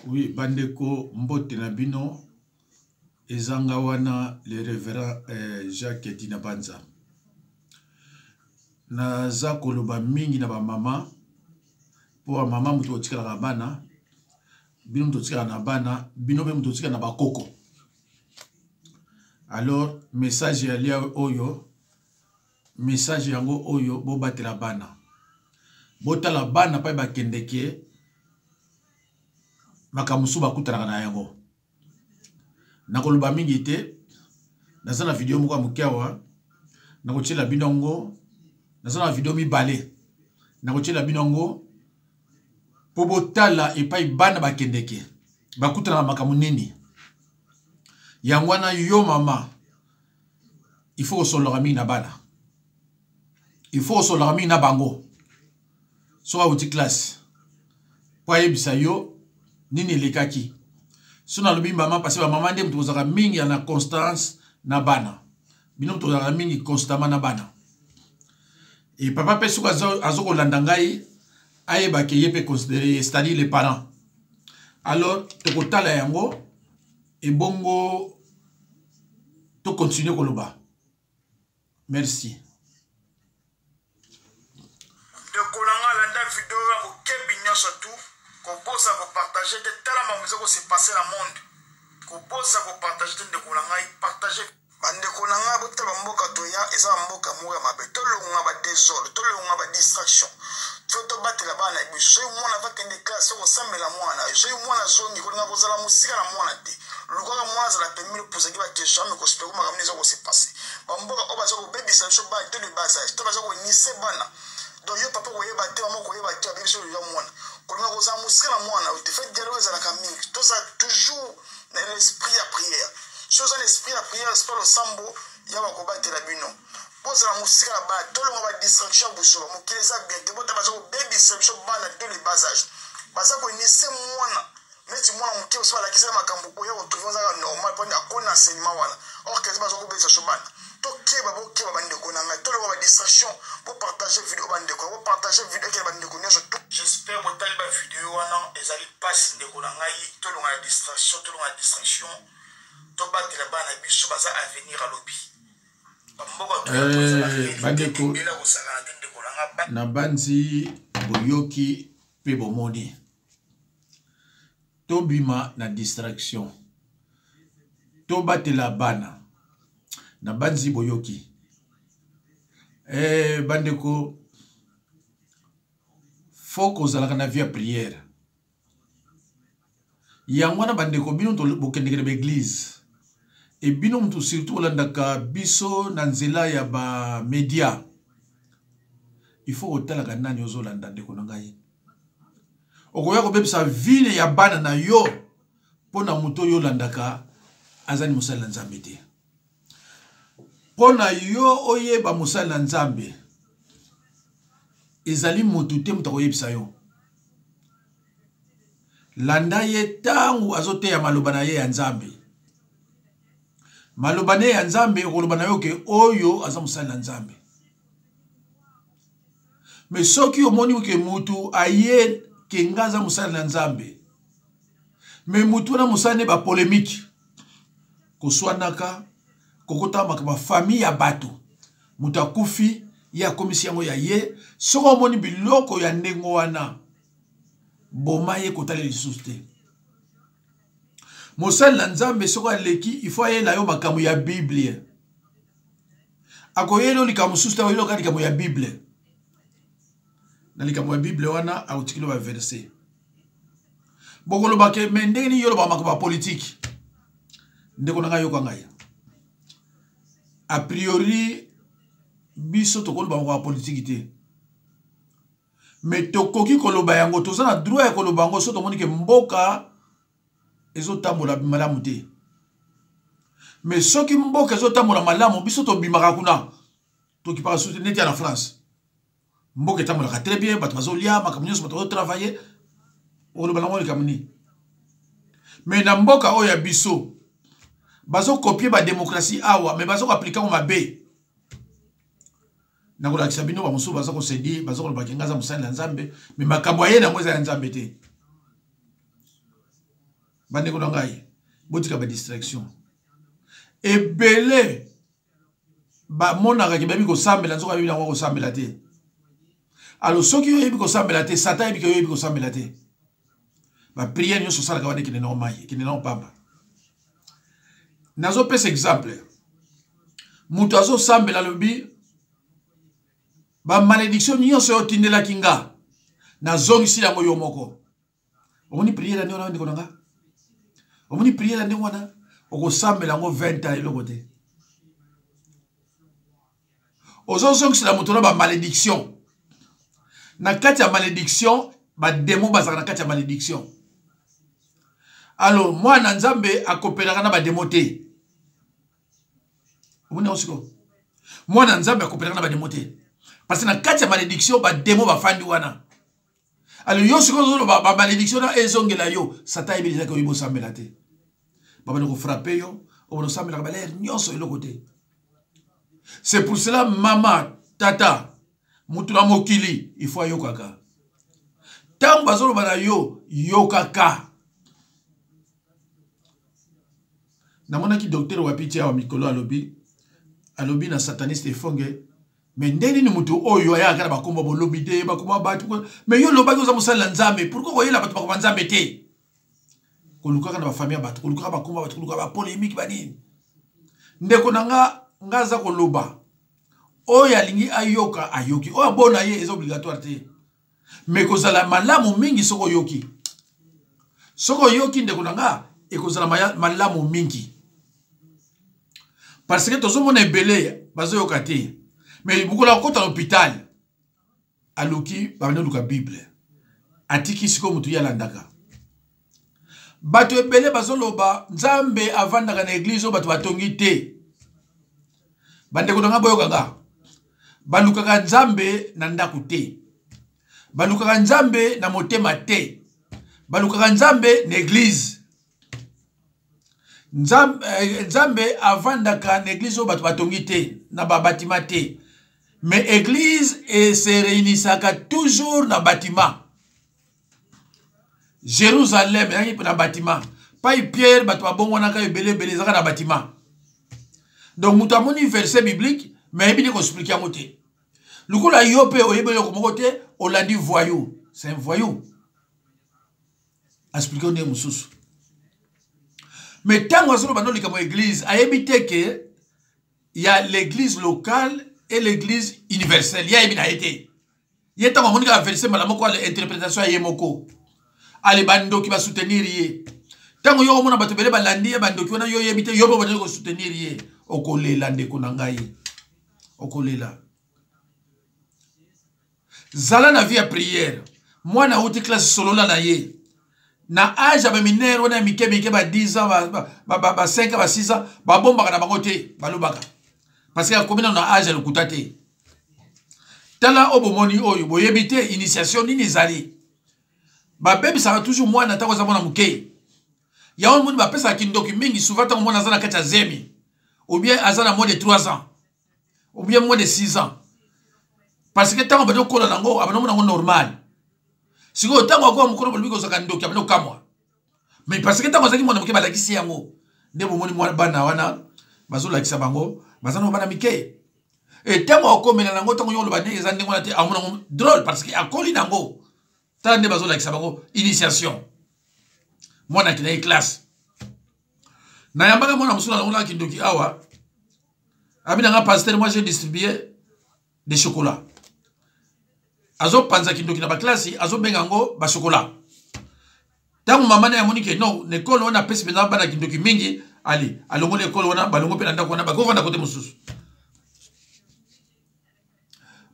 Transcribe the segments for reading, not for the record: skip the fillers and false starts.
Oui, bandeko mbote na bino ezanga wana le révérend eh, Jacques Dinabanza. Naza koloba mingi na bamama mpo bamama moto otikalaka bana bino moto otikala na bana bino mpe moto otikala na bakoko alors message ya lia oyo message yango oyo bobatela bana botala bana mpe bakendeke makambo mosusu bakutanaka na yango nakoloba mingi te naza na video moko ya moke awa nakotiela bino yango naza na video mibale nakotiela bino yango mpo botala epai bana bakendeke bakutanaka makambo nini yango wana yo mama il faut kosololaka mingi na bana il faut kosololaka mingi na bango soki awuti classe mpo ayebisa yo nini elekaki so nalobi mama parce bamama nde moto kozalaka mingi na constance na bana bino moto kozalaka mingi constamment na bana e papa mpe soki azo kolanda ngai ayeba ke ye mpe considere ye c'est-à-dire les parents alors tokotala yango ebongo tokontinue koloba merci ndeko na nga landa video ya bokebi nyonso tu kobosa kopartage te tala makambo eza kose passe na monde kobosa kopartage te ndeko na ngai partage bandeko na ngai botala bamboka toya eza bamboka moko ya mabe tolonga badesordre tolonga badistraction fo tobatela bana na biso soki mwana akende classe okosambela mwana yo soki mwana azongi kolinga kozala mosika na mwana te lukaka mwana azala pembeni opozaki baquestion ame kospeko makambo nini eza kose passe bamboka oyo baza kobebisa biso bana to le bas age to baza konise bana donc yo papa koyeba te mama koyeba te abebisi oyo ya mwana kolinga kozala mosika na mwana yo te fait dialogue ezalaka mingi tozala toujours na l'esprit ya prière soki oza na esprit ya prière esprit ya losambo ya bakobatela bino bozala mosika na bana tolonga badistraction ya buzoba mokili eza bien te bota baza kobebisa biso bana de le bas age baza koinise mwana neti mwana moke osi balakisi makambo oya kotrouve ezaka normal mpo akoni na enseignement wana or kezi baza kobebisa biso bana tokeba bokeba bandeko na ngai tolonga badistraction bopartage video bandeko bopartage video ekele bandeko nyonso j'espère botali bavideo wana ezali mpasi ndeko na ngai tolonga na distraction tolonga na distraction tobatela bana biso baza avenir alobi eh, bandeko nabanzi boyoki mpe bomoni tobima na distraction tobatela bana nabanzi boyoki eh, bandeko fo kozalaka na vie ya priere yango wana bandeko bino bokendeke na baeglize e bino moto surtout olandaka biso na nzela ya bamedia il faut kotalaka nani ozolanda ndeko na ngai okoya kobebisa vile ya bana na yo mpo na moto oyo olandaka azali mosali na nzambe te mpo na yo oyeba mosali na nzambe ezali moto te moto akoyebisa yo landa ye ntango azoteya maloba na ye ya nzambe maloba na ye ya nzambe okoloba na yo ke oyo aza mosali na nzambe me soki omoni ke mutu aye ke nga aza mosali na nzambe me mutu wana mosali ne bapolemike koswanaka kokota makambo ya famille ya bato moto akufi ye akomisi yango ya ye soki omoni biloko ya ndenge wana boma ye kotala lisusu te mosali na nzambe soki aleki ifo ayela yo makambo ya biblia akoyela yo likambo mosusu te akoyela yo kaka likambo ya biblia na likambo ya biblia wana akotikeli yo baverse bokoloba ke me ndenge nini yo olobaka makambo ya politiki ndeko na ngai yoka ngai a priori biso tokoloba makambo ya politiki te me tokoki koloba yango toza na droit ya koloba yango so tomoni ke mboka ezotambola malamu te me soki mboka ezotambola malamu biso tobimaka kuna tokipaka susu neti ya na france mboka etambolaka très bien bato bazolia makambo nyonso bato bazotravaille oloba nango likambo nini me na mboka oyo ya biso bazokopie bademokratie awa me bazokoaplike yango mabe nakolakisa bino bamosusu baza kosedi baza koloba ke ngai aza mosali na nzambe me makambo aye nango eza ya nzambe te. Bandeko na ngai, botika ba distraction. Ebele bamonaka ke bayebi kosambela, nzoka bayebi yango kosambela te. Alors soki yo oyebi kosambela te, Satan ayebi ke yo oyebi kosambela te. Ba prière nyonso osalaka wana ekende nango mai, ekende nango pamba. Nazopesa exemple, moto azosambela alobi ba malédiction nyonso oyo otindelaki nga nazongisi yango yo moko. Omoni prière ya ndenge wana, ndeko na nga? Omoni prière ya ndenge wana, okosambela yango 20 ans, eloko te. Ozozongisela moto na bamalédiction. Na kati ya malédiction, bademo bazalaka na kati ya malédiction. Alors mwana Nzambe akopelaka na bademo te. Omoni yango sikoyo? Mwana Nzambe akopelaka na bademo te, parce que na kati ya malédiction bademo bafandi wana. Alors yo sikoyo ozoloba bamalédiction na ezongela yo, Satan ayebi ezalaki oyebi osambela te, babanda kofrappe yo, obanda osambelaka balere nyonso, eloko te. C'est pour cela, mama, tata, moto na mokili, il faut ayokaka ntango bazoloba na yo, yokaka. Namonaki docteur Wapiti awa mikolo, alobi na sataniste Efonge: "Mais nde nini moto oyo ayaka na bakombo bolobi te, bakombo bato? Mais yo olobaki oza mosali na Nzambe, pourquoi koyela bato bakoba Nzambe te, kolukaka na bafamille ya bato, kolukaka bakombo ya bato, kolukaka bapolémique, banini?" Ndeko na nga, nga aza koloba, oyo alingi ayoka ayoki, oyo abona ye, eza obligatoire te. Mais kozala malamu mingi soki oyoki. Soki oyoki, ndeko na nga, ekozala malamu mingi, parce que tozomona ebele bazoyoka te. Mais mokolo akota na hôpital, aluki, babandi oluka Bible, atiki. Sikoyo motu ye alandaka bato ebele bazoloba Nzambe avandaka na église oyo bato batongi te. Bandeko na nga, boyoka nga: balukaka Nzambe na ndako te, balukaka Nzambe na motema te, balukaka Nzambe na église. Nzambe, Nzambe avandaka na église oyo bato batongi te, na babatima te. Mais église ese réunissaka toujours na bâtiment. Jérusalem ezalaki na bâtiment, pai Pierre bato babongwanaka ebele ebele, ezalaka na bâtiment. Donc moto amoni verset biblique, mais ayebi nde koexpliquer yango te. Lokola yo mpe oyebi eloko moko te, olandi voyou. C'est un voyou, expliquer ndenge mosusu. Mais ntango azoloba no likambo ya église, ayebi te ke ya l'église locale et l'église universelle. Ye ayebi na ye te. Ye ntango amoni kaka verset, mbala moko interprétation ya ye moko. Ale, bandoki basoutenir ye. Ntango yo omona bato ebele balandi ye, bandoki wana, yo oyebi te, yo mpe obandaki kosoutenir ye, okolela, ndeko na ngai, okolela. Zala na vie ya prière. Mwana auti classe, solola na ye. Na âge ya bamineurs wana ya mike mike, ba 10 ans, ba 5 ans, ba 6 ans, babombaka na bango te, balobaka, parce que akomi nano na âge ya lokuta te. Tala oyo bomoni oyo, boyebi te initiation nini ezali. Babebisaka toujours mwana ntango aza mwana moke. Yango moni bapesaka kindoki mingi souvent ntango mwana aza na kati ya zemi, ou bien aza na moins de 3 ans, ou bien moins de 6 ans, parce que ntango bandi kokola nango, abandi omona yango normal. Sikoyo ntango akoka mokolo, balobi kozalaka ndoki, abandi kokamwa. Mais parce que ntango azalaki mwana moke, balakisi yango. Nde bomoni bana wana bazolakisa bango, baza na bana mike. E ntango akomela nango, ntango yo oloba ndenge eza ndenge wana te, amona yango drôle, parce que akoli nango. Tala nde bazolakisa bango initiation. Mwana akendaki classe, nayambaka mwana mosusu, nalongolaka kindoki awa. Abi nanga: "Pasteur, moi j'ai distribué des chocolats." Azopanza kindoki na baklasi, azobenga yango bachocolat. Ntango mama na ye amoni ke non, na ekole wana apesi mpenza bana kindoki mingi, ale alongoli ekole wana, balongo mpe na ndako wana, bakovanda kote mosusu.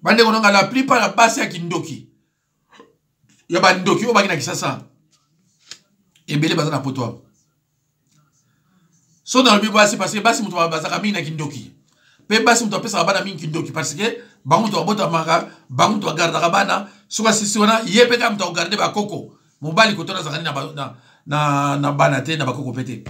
Bandeko nanga, la plupart ya basi ya kindoki, ya bandoki oyo baki na Kisasa, ebele baza na Poto awa. So nalobi basi, parce que basi moto bazalaka mingi na kindoki, mpe basi moto apesaka bana mingi kindoki, parce que bango moto babotamaka, bango moto bagardaka bana. Soki asisi wana, ye mpe kaka moto akogarde bakoko. Mobali koto azalaka nini na bana te, na bakoko mpe te.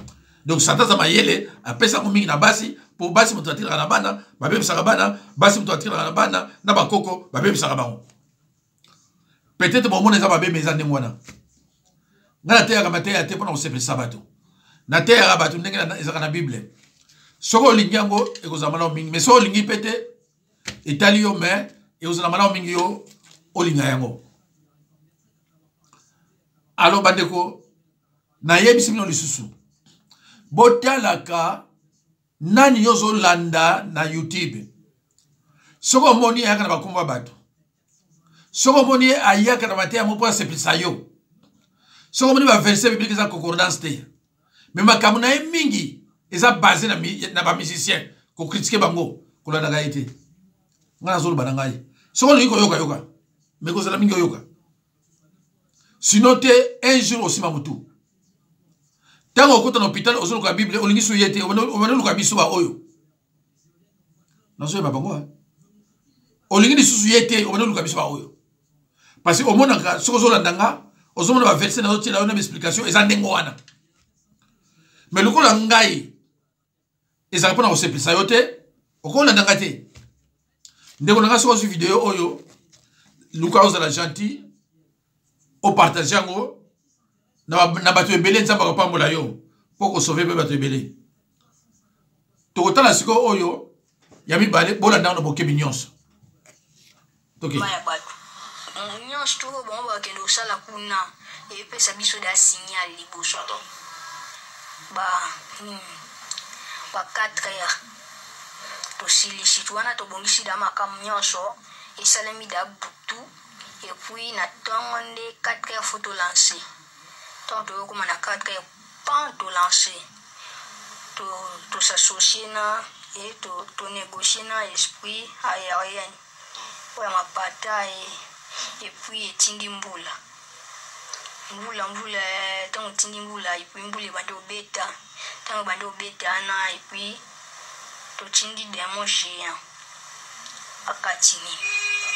Donc Satan aza mayele, apesa yango mingi na basi, mpo basi moto atikaka na bana, babebisaka bana. Basi moto atikaka na bana, na bakoko, babebisaka bango. Peut-être bomona eza mabe, mais eza ndenge wana. Ngai nateyaka mateya te mpo na kosepelisa bato. Nateyaka bato ndenge ezalaka na Bible. Soki olingi yango ekozala malamu mingi, mais soki olingi mpe te etali yo, mais ekozala malamu mingi yo olinga yango. Alo bandeko, nayebisi bino lisusu, botalaka nani yo ozolanda na YouTube. Soki omoni ayaka na bakombo ya bato, soki omoni ye ayaka na mateya moko mpo asepelisa yo, soki omoni baverset biblique eza concordance te, me makambo na ye mingi eza base na, na bamusicien, kokritike bango, kolandaka ye te. Ngai nazoloba na ngai, soki olingi koyoka yoka, me kozala mingi oyoka, sinon te un jour osima motu. Ntango okota na hôpital ozoluka Bible, olingi su ye te, obandi oluka biso baoyo nazoyeba bango, olingi lisusu ye te, obandi oluka biso baoyo, parce que omonaka soki ozolanda nga, ozomona baverse nazotiela yo na baexplication eza ndenge wana. Me lokola ngai ezalaka mpona kosepelisa yo te, okolanda ngai te. Ndeko na ngai, soki ozwi video oyo, luka ozala gentil, opartage yango na bato ebele. Nzambe akopambola yo mpo kosauve mpe bato ebele. Tokotala sikoyo oyo ya mibale, bolanda yango na bokebi nyonso. Toke. Ya bato nyonso to bango bakende kosala kuna, epesa biso da signal liboso ba nini, ba 4 heures tosilisi wana, tobongisi da makambo nyonso esalemi da butu. Et puis na ntongo nde 4 heures faut tolancer. Ntango toyokoma na 4 heures pan, tolancer, tosassocie na e tonégocie na esprit aérien oyo ya mapata. Et puis etindi mbula, mbula, mbula. Ntango etindi mbula, et puis mbula ebandi obeta. Ntango ebandi obeta wana, et puis totindi démon géant akati nini?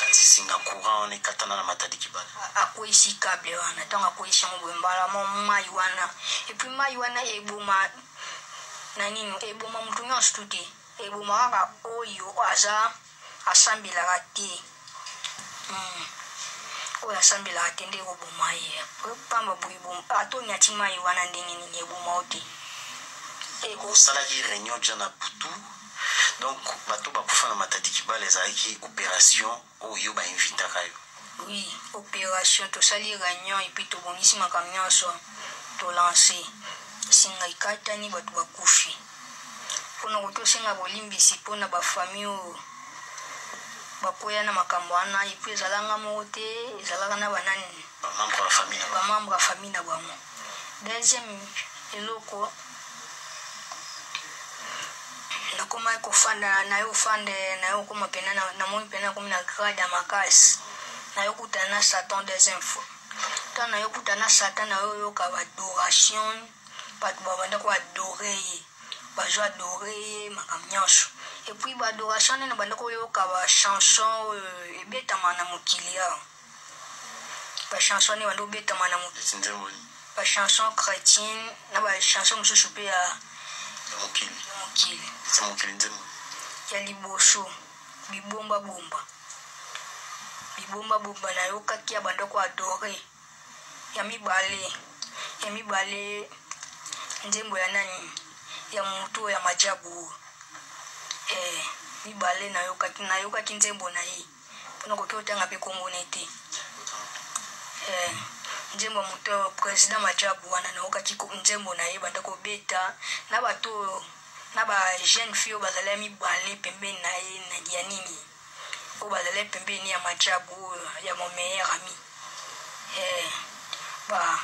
Akati singa courant wana ekatana na Matadi Kibala. Akweyisi câble wana. Ntango akweyisi yango boye, mbala mo mai wana. Et puis mai wana eboma na nini? Eboma motu nyonso tu te, eboma kaka oyo aza asambelaka te. Oyo asambelaka te nde ekoboma ye. Pamba boye atoni ati mai wana ndenge nini eboma o te? Osalaki réunion ja na butu, donc bato bakufa na Matadi Kibala ezalaki opération oyo bainvitaka yo? Oui, opération. Tosali réunion et puis tobongisi makambo nyonso, tolance, singa ekatani, bato bakufi. Mpona koki osenga bolimbisi mpona bafamille oyo bakwea na makambo wana. Et puis ezalanga moko te, ezalaka na banani? Bamembre ya famille na bango. Bamembre ya famille na bango. Deuxième eloko, nakomaki kofanda na yo, ofanda na yo, okoma mpena, namoni mpena nakomi na grade ya makasi. Nayokutana na Satan deuxième fois. Ntango nayokutana na Satan, nayoyoka baadoration, bato babanda koadorer ye, bazo adorer ye makambo nyonso. Et puis baadoration nde nabanda koyoka bachanson oyo ebetama na mokili awa, bachanson nde banda obetama na mokili. Neti nzembo nini? Bachanson chrétienne na bachanson mosusu mpe ya ya mokili. Ya mokili. Neti mokili, nzembo? Ya liboso, bibombabomba, bibombabomba, nayokaki ya banda koadorer. Ya mibale, ya mibale nzembo ya nani, ya motu oyo ya majabu oyo. Mibale nayokaki nzembo na ye, mpona koki otanga mpe kombo na ye te. Nzembo ya moto oyo président Majabu wana, nayokaki nzembo na ye banda kobeta na bato oyo, na bajeune fille oyo bazali ya mibale pembeni na ye, ya nini, oyo bazali pembeni ya Majabu oyo ya mon meilleur ami. Ba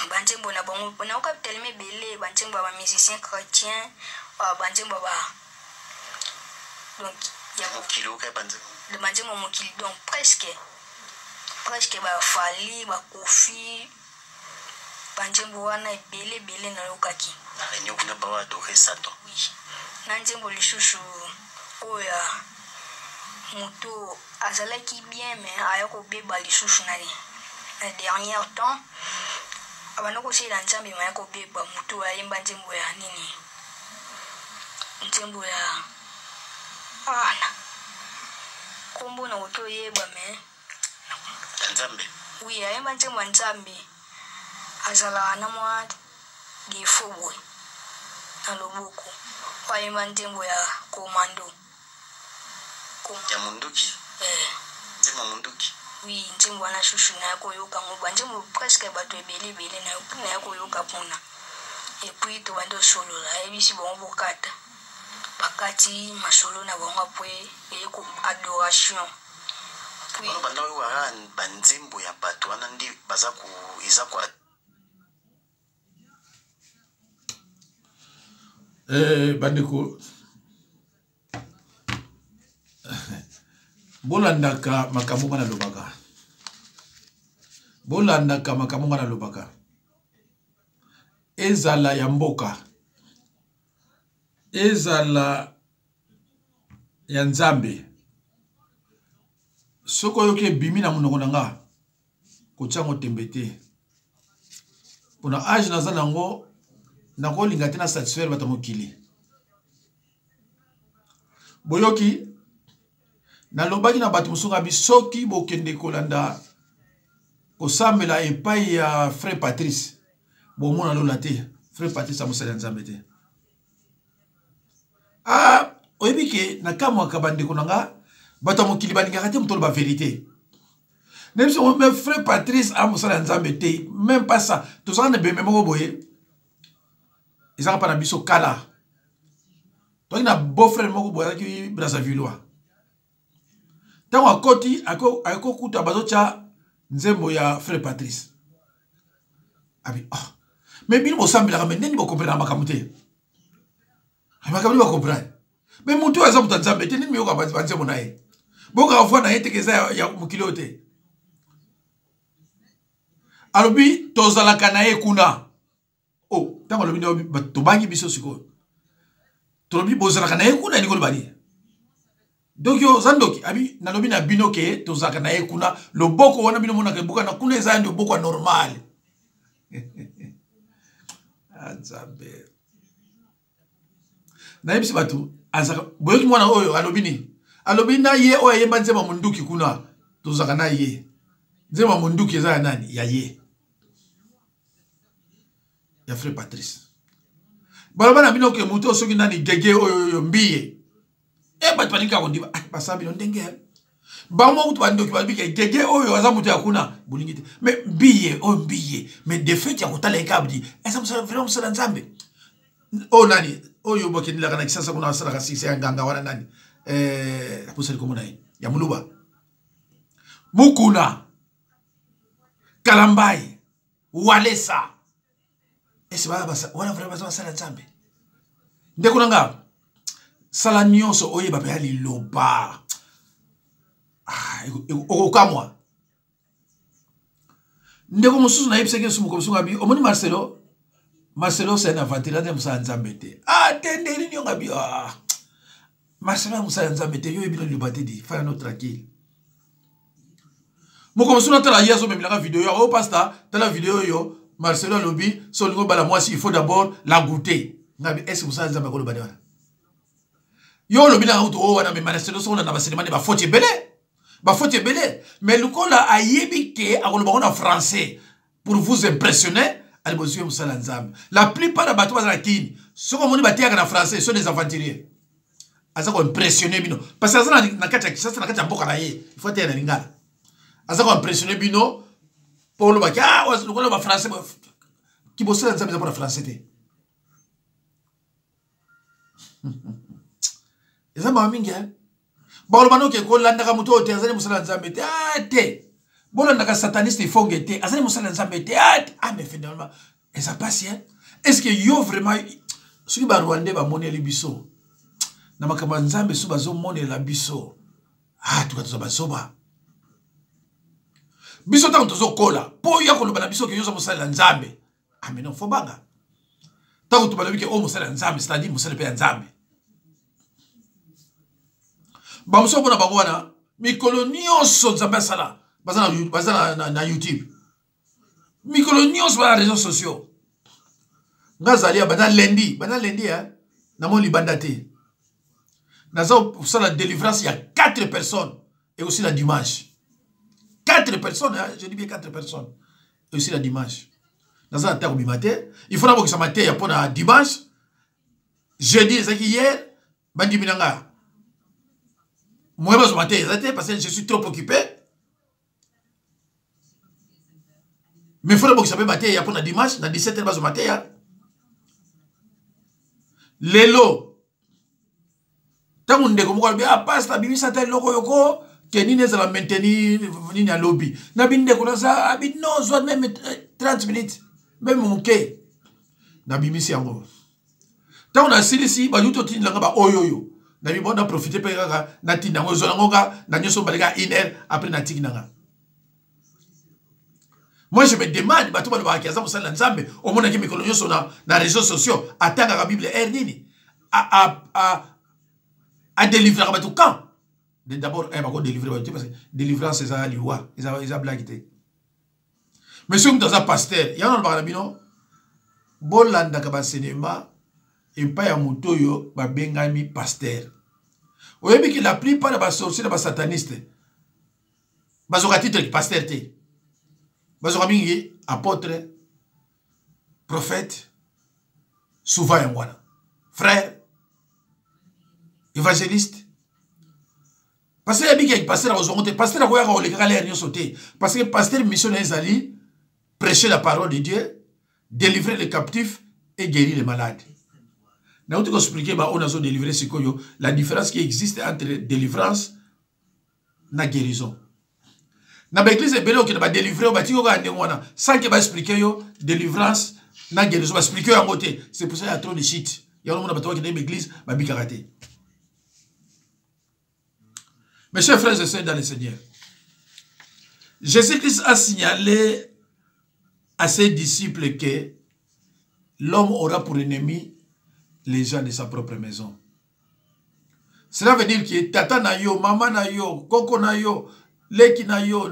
banzembo na bango nayoka telema ebele, banzembo ya bamusicien chrétien, banzembo ya ba donc ya mokili, oyoka banzembo? Banzembo ya mokili, donc presque baFally, baKoffi, banzembo wana ebele ebele nayokaki. Na réunion kuna bawa adorer Satan? Oui, na nzembo lisusu oyo ya moto azalaki bien, mais aya kobeba lisusu na dernier temps. Abanda kosalela Nzambe, mais aya kobeba. Moto oyo ayemba nzembo ya nini, nzembo ya ana nkombo nakoki oyeba, mais Ya Nzambe? Oui, ayemba nzembo ya Nzambe. Azalaka na mwa defaut boye na loboko. Oyo ayemba nzembo ya commando. Ya munduki? Eh. Nzembo ya munduki? Oui, nzembo wana susu naya koyoka yango. Ba nzembo presque bato ebele ebele naya koyoka kuna. Et puis tobandi osolola, ayebisi bango bokata. Bakati masolo na bango apres eye ko adoration. Puis Wana obanda koyoka kaka ba nzembo ya bato wana nde baza ko eza ko Eh, bandeko bolandaka makambo nga nalobaka bolandaka makambo nga nalobaka ezala ya mboka ezala ya nzambe soki oyoki ebimi na monoko na nga kotia yango tembe te mpona age naza na yango nakolinga te na satisfaire bato ya mokili boyoki nalobaki na bato mosusu ngabi soki bokende kolanda kosambela epai ya frère patrice bomona lola te frère patrice amosali ya nzambe te ah oyebi ke nakamwaka bandeko na nga bato ya mokili balingaka te moto oloba verité na biso mais frère patrice amosala ya nzambe te même pas ça tozalaka na bembe moko boye ezalaka mpa na biso kala toyaki na beau frère moko boye azalaki brazzavillois ntango akoti akokuta bazotya nzembo ya frère patrice abi oh. me bino bosambelaka me ndeni bokomprenaka makambo te makambo nini bacomprendre me motu oyo aza moto ya nzambe te nini miyoka banzembo na ye bokaka voi na ye teke eza ya mokili oyo te alobi tozalaka na ye kuna o oh, ntango alobi nde tobangi biso sikoyo tolobi bozalaka na ye kuna elingi oloba nini donc yo oza ndoki abi nalobi na bino ke tozalaka na ye kuna loboko wana bino monaka ebukana kuna eza ya loboko ya normal ah, nzambe nayebisi bato azaka boyoki mwana oyo alobi nini alobi na ye oyo ayemba nzembo ya monduki kuna tozalaka na ye nzembo ya monduki eza ya nani ya ye ya frère patrice baloba na bino ke moto oyo soki nani gege oyo oyo mbiye e bato balingi kaka kondima ah, basala bino ndenge eh. bango moko kutu bandoki balobi ke gege oyo aza moto ya kuna bolingi te mais mbiye oyo mbiye mais defete ya kotala ye kabdi eza mosala vraiment mosala nzambe oyo nani oyo bakendelaka na kisasa kuna asalaka sise ya nganga wana nani eh, aposali komona ye ya moluba mukuna kalambai walesa ese wana vraimen baza basala nzambe ndeko na nga sala nyonso oyeba mpenza liloba ah, okokamwa ndeko mosusu nayebisaki yesu mokolo mosusu ngabi omoni marcelo marcelo c'est un aventurier aza mosala nzambe te ah te nde nini yo ngabi ah marcelo ya mosala nzambe te yo oyebi no liloba te di fana no tranquille mokolo mosusu natala ye azomemelaka video ya o oh, pasta tala video oyo marcelo alobi so olingi obala mwasi il faut d'abord la goûter ngabi est ce mosala nzambe akoloba nde wana yo olobi nanga kutu oyo oh, wana me marcelo soko olanda basinema nde bafoti ebele bafoti ebele mais lokola ayebi ke akoloba ngo na français pour vous impressionner ali bozwi ye mosala nzambe la plupart ya bato baza na kini soki omoni bateyaka na français sont des aventuriers aza koimpressionne bino parce que aza na kati ya kisasa na kati ya mboka na ye il faut ateya na lingala aza koimpressionne bino mpo olobaki ah lokola bafrançais kibosala nzambe eza mpo na français te eza mawa mingi eh? bakoloba noke kolandaka moto oyo te azali mosala ya nzambe te ah, te bolandaka sataniste ifonge te azali mosala ya nzambe te ah, te ah mais finalement eza mpasi eh? est ce que yo vraiment soki barwandais bamoneli biso na makambo ya nzambe so bazomonela biso ah tuka toza bazoba biso ntango tozokola mpo ya koloba na biso ke yo oza mosali ya nzambe ah mais non fo banga ntango to balobi ke oyo oh, mosali ya nzambe c'est-à-dire mosali mpe ya nzambe bamosusu mpona bango wana mikolo nyonso nzambe asala baza na, baza na, na, na youtube mikolo nyonso baza na réseau sociaux nga azali ya banda lendi banda lendi eh, namoni libanda te naza kosala délivrance ya 4 personnes et aussi la dimanche 4 personnes hein, je dis bien 4 personnes et aussi la dimanche. Naza na ntango kobima te. Il faut nabongisa mateya mpo na dimanche. Jeudi ezalaki hier, bandimi na nga. Moyen bazwa mateya eza te parce que je suis trop occupé. Mais faut nabongisa mpe mateya mpo na dimanche na 17h bazwa mateya. Lelo ntango ndeko moko alobi ah pasta abimisa ata eloko yoko ke nini ezala maintenir nini alobi na bindeko naza abi non zwa meme 30 minutes meme moke nabimisi yango ntango nasilisi bajuti otindela nga baoyo oyo nabi bon na profite mpe kaka natinda yango ezwa yango nga na nyonso baleka une heure après natiki na nga. Moi, je me demande, bato balobaka ki aza mosali na Nzambe, omonaki mikolo nyonso na réseaux sociaux, atangaka Bible heure nini? A délivraka bato quand? D'abord, eh, bako délivrer bato te parce que délivrance eza liwa, eza blague te. Mais soki moto aza pasteur, yango nalobaka na bino, bolandaka ba enseignement epai ya moto oyo babengami pasteur. Oyebi ki la plupart ya ba sorciers na ba satanistes bazoka titre pasteur te, bazoka mingi apôtre, prophète, souvent yango wana frère, évangéliste. Parce que yebi ke pasteur akozwa yango te, pasteur akoyaka kolekaka lere nyonso te, parce que pasteur mission na ye ezali prêcher la parole de Dieu, délivrer les captifs et guérir les malades. Nauti koexplike baoyo nazo délivrer sikoyo la différence qui existe entre délivrance na guérison. Na baeglise ebele okende badelivre yo, batiki yo kaka ndenge wana sans ke baexplike yo délivrance na guérison, baexplike yo yango te. C'est pour ça ya trop de shit yango omona bato bakende baeglise babikaka te. Mes chers frères et sœurs dans le Seigneur, Jésus-Christ a signalé à ses disciples que l'homme aura pour ennemi les gens de sa propre maison. Cela veut dire que tata na yo, mama na yo, koko na yo, leki na yo,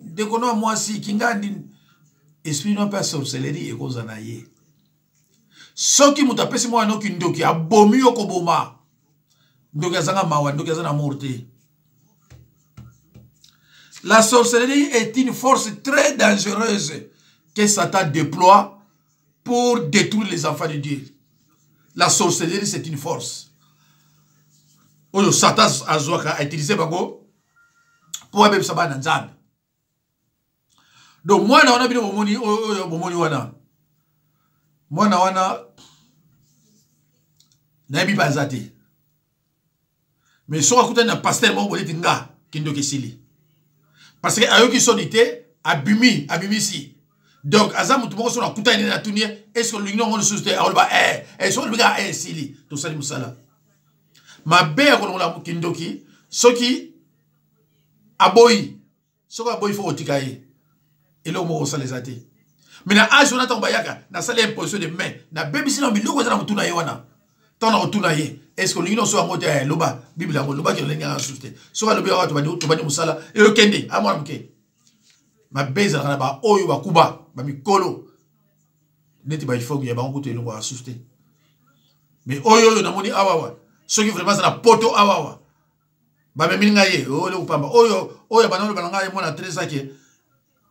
ndeko na mwasi, kingandi, esprit no mpe ya sorcellerie ekozala na ye. Soki moto apesi mwana no kindoki, abomi yo koboma. Ndoki azanga mawa, ndoki aza na amour te. La sorcellerie est une force très dangereuse que Satan déploie pour détruire les enfants de Dieu. La sorcellerie, c'est une force. Oyo Satan azwaka a utiliser bango po abebisa bana Nzambe. Donc mwana wana bino bomoni oyo bomoni wana, mwana wana nayebi mpe aza te, mais soki akutani na pasteur moko boye neti nga, kindoki esili, parce que ayoki soni te, abimi, abimisi. Donc aza motu moko soki akutani nde natuni ye est ce que olingi nango lisusu te, akoloba eh, eh, soki olobi kaka eh, esili, tosali mosala mabe ya kolongola kindoki. Soki aboyi, soki aboyi, fo kotika ye, eloko moko kosala eza te. Mais na age wana, ntango bayaka, nasali imposition de main, nabebisi na biloko eza na motu na ye wana. Ntango na kotuna ye est ce que olingi nyonso yango te, eh, loba bible yango, lobaki olingi yango susu te. Soki alobi yango, tobandi mosala, eyokende amwana moke. Mabe ezalaka na baoyo bakuba bamikolo neti baifongi ya bango kutu elongo ya susu te. Mais oyo oyo namoni awawa, soki vraiment aza na poto awawa, bamemeli ngai ye oyo eloko pamba. Oyo oyo bana oloba na ngai mwana 13 ake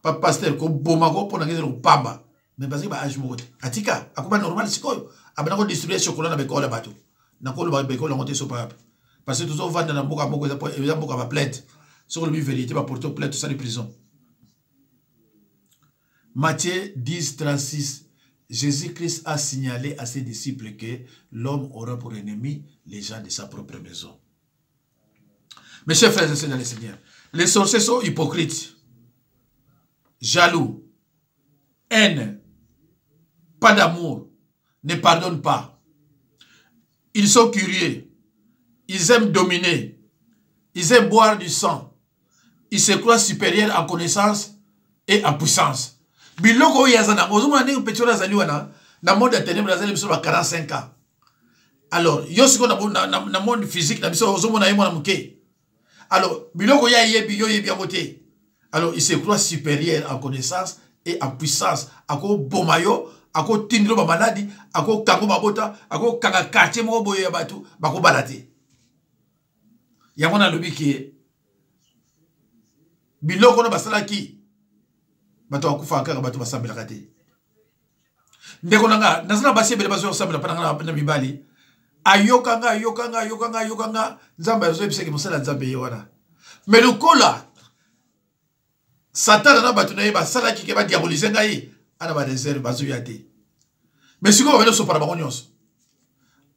pa pasteur koboma ko mpo na ngai ezali kopamba, mais bazali ba age moko te. Atika akoma normal sikoyo, abanda kodistribue chocolat na baekole ya bato. Nakoloba baekole yango te, sopa yape, parce que tozovanda na mboka moko eza mboka ba plainte. Soki olobi vérité, baporte plainte, tosali prison. Matthieu 10, 36, Jésus-Christ a signalé à ses disciples que l'homme aura pour ennemi les gens de sa propre maison. Mes chers frères et sœurs dans le Seigneur, les sorciers sont hypocrites, jaloux, haine, pas d'amour, ne pardonnent pas. Ils sont curieux, ils aiment dominer, ils aiment boire du sang, ils se croient supérieurs en connaissance et en puissance. Biloko oyo aza nango, ozomona ndenge petit wana azali wana na monde ya ténèbres, azali biso ba 45 ans. Alors yo sikoyo na monde physique na biso, ozomona ye mwana moke. Alors biloko ye ayebi, yo oyebi yango te. Alors il se croit supérieur en connaissance et en puissance. Akoboma yo, akotindilo bamaladi, akokanga mabota, akokanga quartier moko boye ya bato bakobala te. Yango nalobi ke biloko wana basalaki, bato bakufaka kaka, bato basambelaka te. Ndeko na nga, naza na basi ebele bazo kosambela mpa na nga na mibali. Ayoka nga, ayoka nga, ayoka nga, ayoka nga. Nzambe azoyebisaki mosala Nzambe ye wana. Mais lokola Satana na bato na ye basalaki ke badiabolize ngai, ana ba reserve bazoya te. Mais sikoyo babandi kosopana bango nyonso.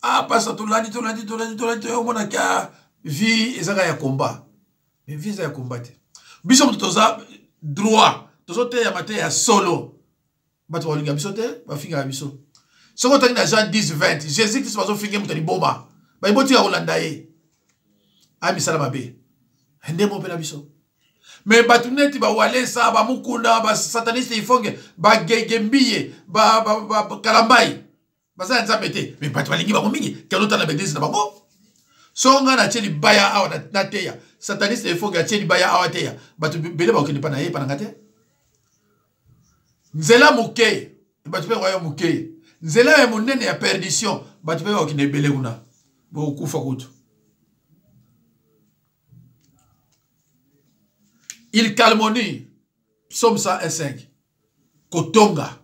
Ah, pasta tolandi tolandi tolandi tolandi toyomonaki ah, vie ezaka ya combat. Mais vie eza ya combat te. Biso moto toza droit, tozoteya mateya ya solo. Bato balinga biso te, bafingaka biso. Soki otangi na Jean 10 20, Jésus Christ bazofinga moto ya liboma. Bayi botika kolanda ye. Aya misala mabe. Nde mo mpe na biso. Me bato neti ba Walesa, ba Mukuna, ba sataniste ifonge, ba Gege Mbiye, ba Kalambai. Baza ya Nzambe te, me bato balingi bango mingi. Kende otala ba eglise na bango. Soko ngai natie libaya awa nateya, sataniste ifonge atie libaya awa ateya, bato bele bakokende mpa na ye, mpa na ngai te. Nzela moke, bato mpe bakoya moke. Nzela ya monene ya perdition, bato mpe bakokende ebele kuna. Bokokufa kutu. Il calmonie, psaume 101:5. Kotonga.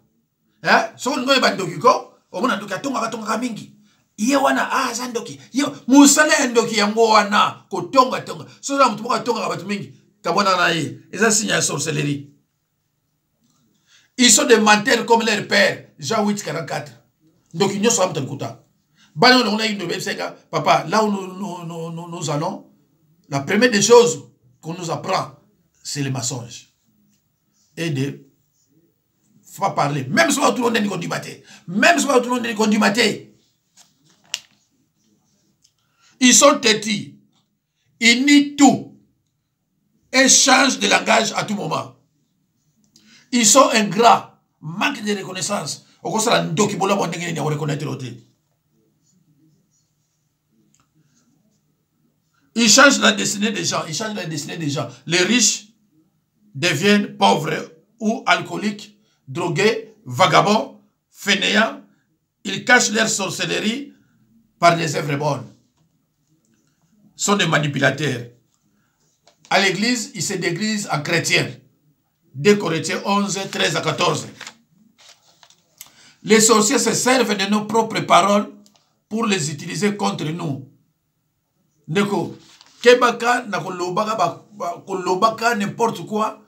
Eh? Soko olingi oyeba ndoki ko, omona ndoki atongaka tongaka mingi. Ye wana, ah, aza ndoki. Ye, mosala ya ndoki yango wana, kotonga tonga. Soki oza moto moko atongaka bato mingi, kabwana na ye. Eza signe ya sorcellerie. Ils sont des menteurs comme leur père. Jean 8, 44. Ndoki nyonso amuta lokuta. Bana oyo namonaki ndoki bayebisaki papa, là où nous, nous, nous, nous, nous allons, la première des choses qu'on nous apprend, c'est le mensonge. Et de faut pas parler. Même si tout le monde est du matin. Même si tout le monde est du matin. Ils sont têtus. Ils nient tout. Et changent de langage à tout moment. Ils sont ingrats. Manque de reconnaissance. Okosala ndoki bolamu ndenge nini ya koreconnaître te. Ils changent la destinée des gens. Ils changent la destinée des gens. Les riches deviennent pauvres ou alcooliques, drogués, vagabonds, fainéants. Ils cachent leur sorcellerie par des œuvres bonnes. Ils sont des manipulateurs. À l'église, ils se déguisent en chrétiens. 2 Corinthiens 11, 13 à 14. Les sorciers se servent de nos propres paroles pour les utiliser contre nous. Ndeko, kebaka na kolobaka ba, ba, kolobaka n'importe quoi,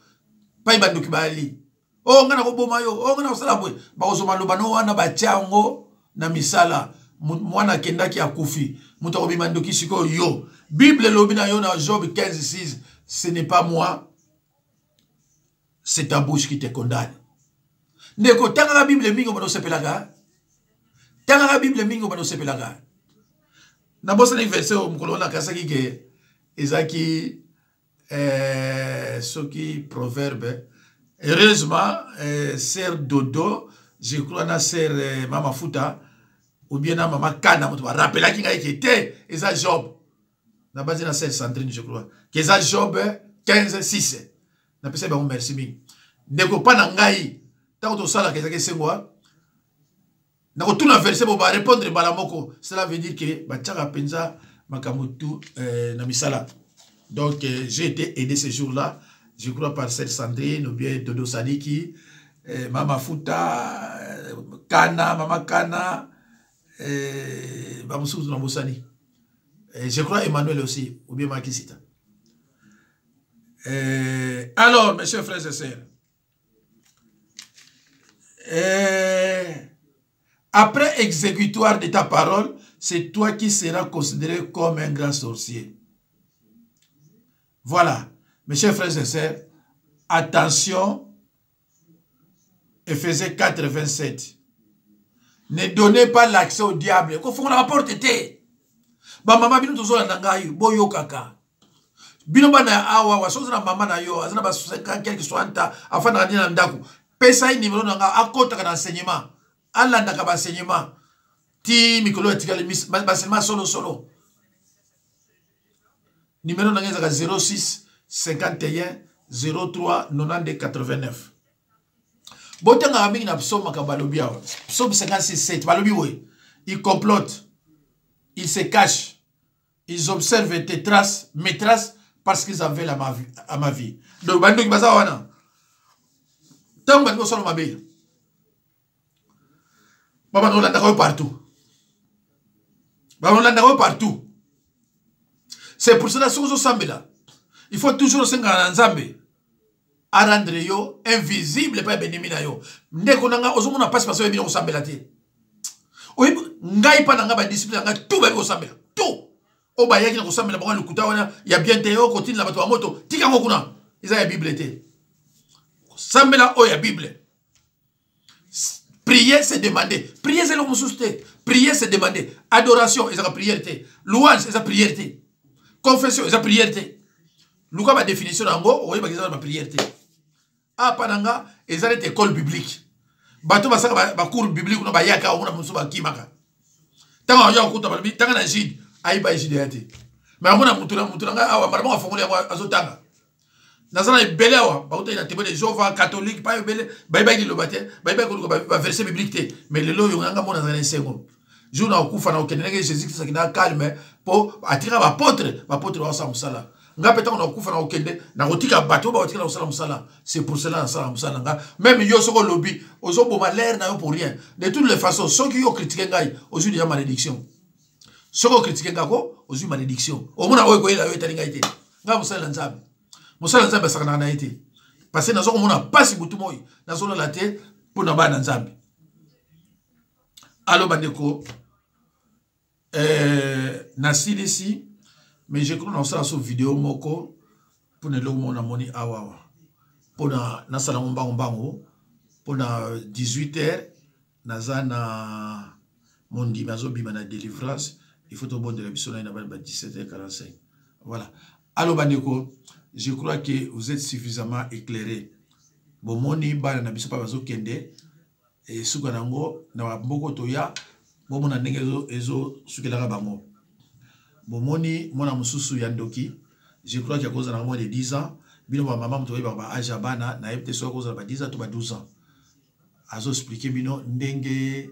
pai bandoki bali. Oh nga nakoboma yo, oh nga nakosala boye. Bakozwa maloba no wana batia yango na misala. Mwana akendaki akufi. Moto akobima ndoki sikoyo yo. Bible elobi na yo na Job 15, 6, ce n'est pas moi, c'est ta bouche qui te condamne. Ndeko, tangaka Bible mingi obanda osepelaka. Tangaka Bible mingi obanda osepelaka. Nabosani verset oyo mokolo wana nakasaki ke ezalaki soki proverbe. Heureusement, sœur Dodo, je crois na sœur Mama Futa ou bien na Mama Kana moto ba rappelaki ngai ke te eza Job. Na basi na sœur Sandrine je crois. Ke eza Job 15 6. Na pesa bango merci mingi. Ndeko pa na ngai tango tosalaka ezalaki esengo na kotuna verset bo ba répondre mbala moko. Cela veut dire que batiaka mpenza makambo tout na misala. Donc j'ai été aidé ce jour-là, je crois par sœur Sandrine ou bien Dodo Sadiki, Mama Futa, Kana, Mama Kana, bamosusu na bosani. Je crois Emmanuel aussi, ou bien Makisita. Alors, mes chers frères et sœurs, après exécutoire de ta parole, c'est toi qui seras considéré comme un grand sorcier. Voilà, mes chers frères et sœurs, attention, Ephésiens 4, 27. Ne donnez pas l'accès au diable. Kofongola ba porte te. Ba mama bino tozolanda ngai, boyokaka. Bino bana ya awa, wa soza na mama na yo, aza na ba 50 quelque soixante, afandaka nini na ndako. Pesa ye numéro na nga, akotaka na enseignement. Alandaka ba enseignement. Ti mikolo etikali ba enseignement solo solo. Numéro na nga ezalaka 06 51 03 92 89. Botangaka mingi na psaume makambo balobi awa. Psaume 56 7 balobi boye. Ils complotent, ils se cachent, ils observent tes traces, mes traces, parce qu'ils en veulent à ma vie, à ma vie. Donc bandoki baza wana. Tango balingi kosala mabe. Babanda kolandaka yo partout, bakolandaka yo partout. C'est pour cela, soki ozosambela, il faut toujours osengaka na Nzambe arendre yo invisible epai ya benemi na yo. Ndeko na ngai, ozomona mpasi parce oyebi na kosambela te. Oyebi ngai, mpa na ngai, badisciple na ngai tout bayebi kosambela, tout oyo bayaki na kosambela bango. Lokuta wana ya bien te, oyo kotindela bato ya moto, tika yango kuna, eza ya Bible te. Kosambela oyo ya Bible, prier c'est demander. Prier eza eloko mosusu te, prier c'est demander. Adoration ezaka prière te, louange eza prière te, confession eza prière te. Luka badéfinition na yango, oyebaki eza na baprière te. Apa na nga eza neti école biblique. Bato basaka bacours biblique kuna, bayaka, omona mosusu bakimaka ntango aya kokuta, balobi tanga na Jude, ayiba Jude ya te. Mais amona mutu na mutu na ngai awa, mbala moko afongoli yango, azotanga. Naza na ebele awa bautaki na Témoin de Jéhovah, catholique, pa ebele bayebaki liloba te, bayebaki koluka baverset biblique te. Mais lelo oyo nanga mona azala na esengo. Jour na kokufa, na kokende ndenge Jésus Christ akendaka calme, mpo atika baapôtre, baapôtre baosala mosala. Nga mpe ntango nakokufa, na kokende, nakotika bato oyo bakotikala kosala mosala. C'est pour cela nasala mosala na nga. Même yo, soki olobi, ozoboma l'air na yo pour rien. De toutes les façons, soki yo ocritiquer ngai, ozwi déjà malédiction. Soki ocritiquer nga ko, ozwi malédiction. Omona oyo ekoyela yo, etali ngai te. Ngai mosali na Nzambe, mosali na Nzambe asakanaka na ye te, parce que naza komona mpasi butu moi, nazolala te mpo na bana Nzambe. Alo bandeko, nasilisi, mais je crois nakosala so video moko mpona eloko moko namoni awawa, mpona nasala ngo mbangu mbangu, mpona 18 heures naza na mondimi azobima na délivrance. Il faut tobondela biso na ye na ba 17 h 45. Voilà. Alo bandeko, je crois que vous êtes suffisamment éclairé. Bomoni bana na biso mpa bazokende, esuka na yango na bamboka toya, bomona ndenge ezosukelaka bango. Bomoni mwana mosusu ya ndoki, je crois que akozala na moins de 10 ans. Bino bamama, moto oyebaka baâge ya bana, nayebi te soki akozala ba 10 ans to ba 12 ans. Azoexpliquer bino ndenge,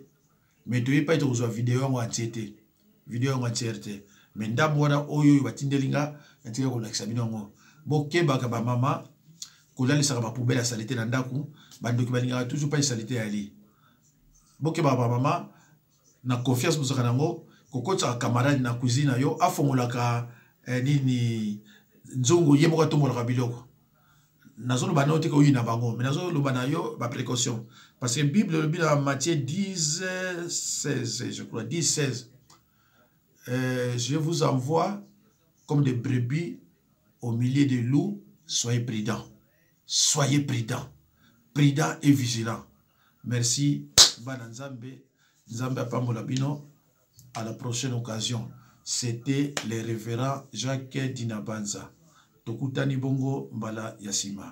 mais toyebi pai tokozwa video yango entier te, video yango entière te, mais ndambo wana oyo oyo batindeli nga, natika kolakisa bino yango. Bokebaka bamama, kolalisaka bapoubelle ya saleté na ndako. Bandoki balingaka toujours pai saleté yali. Bokebaka bamama na confiance bozalaka nango, kokotisaka camarade na cuisine na yo, afongolaka nini, nzungu, ye moko atombolaka biloko. Nazoloba na yo te koyina bango, mais nazoloba na yo baprécaution, parce que Bible elobi na Matthieu 10 16, je crois 10 16, je vous envoie comme des brebis au milieu des loups, soyez prudents, soyez prudents, prudents et vigilants. Merci bana Nzambe, Nzambe apambola bino. À la prochaine occasion. C'était le révérend Jacques Dinabanza. Tokutani bongo mbala ya nsima.